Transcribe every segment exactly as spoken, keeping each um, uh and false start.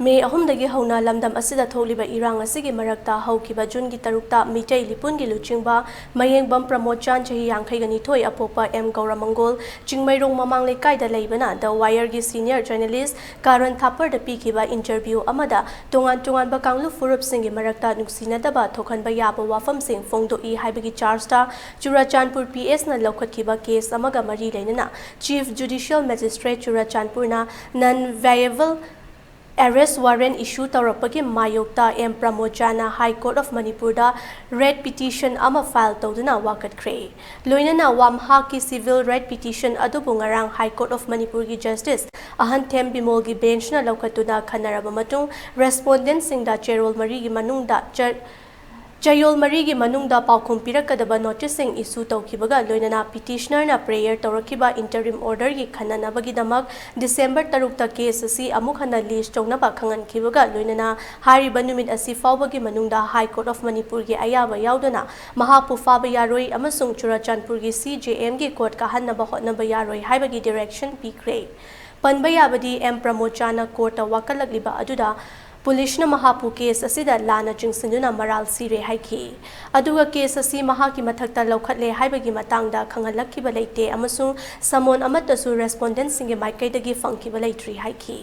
ꯃꯦ ꯑꯍꯨꯝꯗꯒꯤ ꯍꯧꯅ ꯂꯝꯗꯝ ꯑꯁꯤꯗ ꯊꯣꯛꯂꯤꯕ ꯏꯔꯥꯡ ꯑꯁꯤꯒꯤ ꯃꯔꯛꯇ ꯍꯧꯈꯤꯕ ꯖꯨꯟꯒꯤ ꯇꯔꯨꯛꯇ ꯃꯤꯇꯩ ꯂꯤꯄꯨꯟꯒꯤ ꯂꯨꯆꯤꯡꯕ ꯃꯌꯦꯡꯕꯝ ꯄ꯭ꯔꯃꯣꯗ ꯆꯥꯟ, ꯆꯍꯤ ꯌꯥꯡꯈꯩꯒ ꯅꯤꯊꯣꯏ, ꯑꯄꯣꯛꯄ ꯑꯦꯝ ꯒꯧꯔꯃꯪꯒꯣꯜ, ꯆꯤꯡꯃꯩꯔꯣꯡ ꯃꯃꯥꯡ ꯂꯩꯀꯥꯏꯗ ꯂꯩꯕꯅ The Wire ꯒꯤ senior journalist ꯀꯥꯔꯟ ꯊꯥꯄꯔꯗ ꯄꯤꯈꯤꯕ interview ꯑꯃꯗ ꯇꯣꯉꯥꯟ ꯇꯣꯉꯥꯟꯕ ꯀꯥꯡꯂꯨꯞ ꯐꯨꯔꯨꯞꯁꯤꯡꯒꯤ ꯃꯔꯛꯇ ꯅꯨꯡꯁꯤꯅꯗꯕ ꯊꯣꯛꯍꯟꯕ ꯌꯥꯕ ꯋꯥꯐꯝꯁꯤꯡ ꯐꯣꯡꯗꯣꯛꯏ ꯍꯥꯏꯕꯒꯤ charge ꯇ ꯆꯨꯔꯥꯆꯥꯟꯄꯨꯔ P S ꯅ ꯂꯧꯈꯠꯈꯤꯕ case ꯑꯃꯒ ꯃꯔꯤ ꯂꯩꯅꯅ Chief Judicial Magistrate ꯆꯨꯔꯥꯆꯥꯟꯄꯨꯔꯅ non viable arrest warrant issue ꯇꯧꯔꯛꯄꯒꯤ ꯃꯥꯌꯣꯛꯇ ꯑꯦꯝ ꯄ꯭ꯔꯃꯣꯗ ꯆꯥꯟꯅ High Court of ꯃꯅꯤꯄꯨꯔꯗ writ petition ꯑꯃ file ꯇꯧꯗꯨꯅ ꯋꯥꯀꯠꯈ꯭ꯔꯦ꯫ ꯂꯣꯏꯅꯅ ꯋꯥ ꯃꯍꯥꯛꯀꯤ civil writ petition ꯑꯗꯨꯕꯨ ꯉꯔꯥꯡ High Court of ꯃꯅꯤꯄꯨꯔꯒꯤ Justice ꯑꯍꯟꯊꯦꯝ ꯕꯤꯃꯣꯜꯒꯤ bench ꯅ ꯂꯧꯈꯠꯇꯨꯅ ꯈꯟꯅꯔꯕ ꯃꯇꯨꯡ, respondent ꯁꯤꯡꯗ ꯆꯦꯔꯣꯜ ꯃꯔꯤꯒꯤ ꯃꯅꯨꯡꯗ ꯆ-, ꯆꯌꯣꯜ ꯃꯔꯤꯒꯤ ꯃꯅꯨꯡꯗ ꯄꯥꯎꯈꯨꯝ ꯄꯤꯔꯛꯀꯗꯕ notice ꯁꯤꯡ issue ꯇꯧꯈꯤꯕꯒ ꯂꯣꯏꯅꯅ petitioner ꯅ prayer ꯇꯧꯔꯛꯈꯤꯕ interim order ꯒꯤ ꯈꯟꯅꯅꯕꯒꯤꯗꯃꯛ December ꯇꯔꯨꯛꯇ case ꯑꯁꯤ ꯑꯃꯨꯛ ꯍꯟꯅ list ꯇꯧꯅꯕ ꯈꯪꯍꯟꯈꯤꯕꯒ ꯂꯣꯏꯅꯅ ꯍꯥꯏꯔꯤꯕ ꯅꯨꯃꯤꯠ ꯑꯁꯤ ꯐꯥꯎꯕꯒꯤ ꯃꯅꯨꯡꯗ High Court of ꯃꯅꯤꯄꯨꯔꯒꯤ ꯑꯌꯥꯕ ꯌꯥꯎꯗꯅ ꯃꯍꯥꯛꯄꯨ ꯐꯥꯕ ꯌꯥꯔꯣꯏ ꯑꯃꯁꯨꯡ ꯆꯨꯔꯥꯆꯥꯟꯄꯨꯔꯒꯤ C J M ꯒꯤ court ꯀꯥꯍꯟꯅꯕ ꯍꯣꯠꯅꯕ ꯌꯥꯔꯣꯏ ꯍꯥꯏꯕꯒꯤ direction ꯄꯤꯈ꯭ꯔꯦ꯫ ꯄꯟꯕ ꯌꯥꯕꯗꯤ, ꯑꯦꯝ ꯄ꯭ꯔꯃꯣꯗ ꯆꯥꯟꯅ court ꯇ ꯋꯥꯀꯠꯂꯛꯂꯤꯕ ꯑꯗꯨꯗ ꯄꯨꯂꯤꯁꯅ ꯃꯍꯥꯛꯄꯨ case ꯑꯁꯤꯗ ꯂꯥꯟꯅ ꯆꯤꯡꯁꯤꯟꯗꯨꯅ ꯃꯔꯥꯜ ꯁꯤꯔꯦ ꯍꯥꯏꯈꯤ꯫ ꯑꯗꯨꯒ case ꯑꯁꯤ ꯃꯍꯥꯛꯀꯤ ꯃꯊꯛꯇ ꯂꯧꯈꯠꯂꯦ ꯍꯥꯏꯕꯒꯤ ꯃꯇꯥꯡꯗ ꯈꯪꯍꯜꯂꯛꯈꯤꯕ ꯂꯩꯇꯦ ꯑꯃꯁꯨꯡ summon ꯑꯃꯠꯇꯁꯨ respondent ꯁꯤꯡꯒꯤ ꯃꯥꯏꯀꯩꯗꯒꯤ ꯐꯪꯈꯤꯕ ꯂꯩꯇ꯭ꯔꯤ ꯍꯥꯏꯈꯤ꯫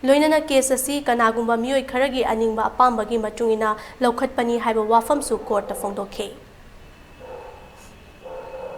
ꯂꯣꯏꯅꯅ case ꯑꯁꯤ ꯀꯅꯥꯒꯨꯝꯕ ꯃꯤꯑꯣꯏ ꯈꯔꯒꯤ ꯑꯅꯤꯡꯕ ꯑꯄꯥꯝꯕꯒꯤ ꯃꯇꯨꯡ ꯏꯟꯅ ꯂꯧꯈꯠꯄꯅꯤ ꯍꯥꯏꯕ ꯋꯥꯐꯝꯁꯨ court ꯇ ꯐꯣꯡꯗꯣꯛꯈꯤ꯫